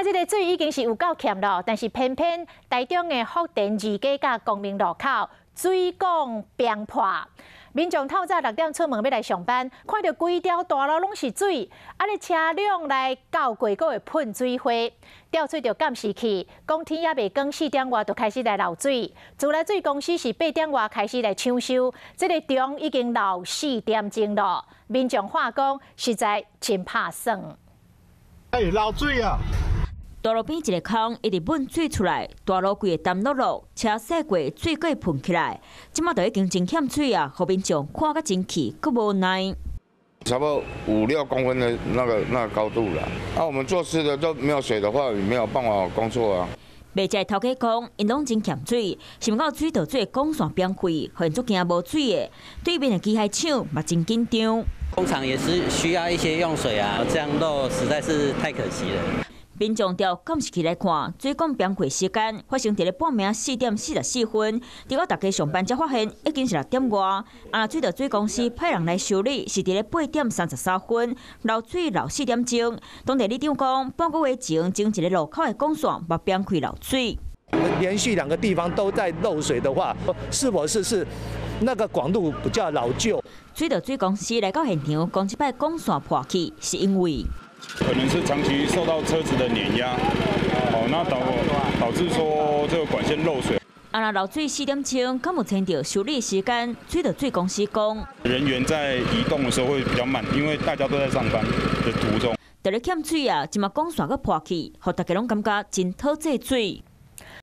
啊，這个水已經是有夠欠囉，但是偏偏台中的福田二街佮光明路口水管崩破，民眾透早6點出門欲來上班，看著規條大路攏是水，啊，咧車輛來到過閣會噴水花，調出著監視器，講天猶未光4點外就開始來漏水，自來水公司是8點外開始來搶修，這个鐘已經漏4點鐘囉，民眾話講實在真拍算。哎，漏水啊！大路邊一个空，一直噴水出來，大路規个澹漉漉，車駛過水閣會噴起來。這馬就已經真欠水啊！予民眾看甲真氣，閣無奈。差不多五六公分的那個高度了。啊，我們做事的都沒有水的話，沒有辦法工作啊。賣食的頭家講，𪜶攏真欠水，想毋到水道水管線崩開，予𪜶足驚無水的。對面的機械廠嘛真緊張。工廠也是需要一些用水啊，這樣漏實在是太可惜了。民眾調監視器來看，水管崩潰時間發生佇咧半暝4點44分，佇個大家上班才發現已經是6點外。啊，水道水公司派人來修理，是佇咧8點33分，漏水漏4點鐘。當地里長講，半個月前，前一个路口的管線嘛崩開漏水。連續兩個地方都在漏水的話，是否是那個管路比較老舊？水道水公司來到現場，講這擺管線破去是因為可能是長期受到車子的碾壓，哦，那導致說這個管線漏水。啊，若漏水4點鐘，敢有牽著修理時間？水道水公司講，人員在移動的時候會比較慢，因為大家都在上班的途中。佇咧欠水啊，這馬管線閣破去，予大家攏感覺真討債水。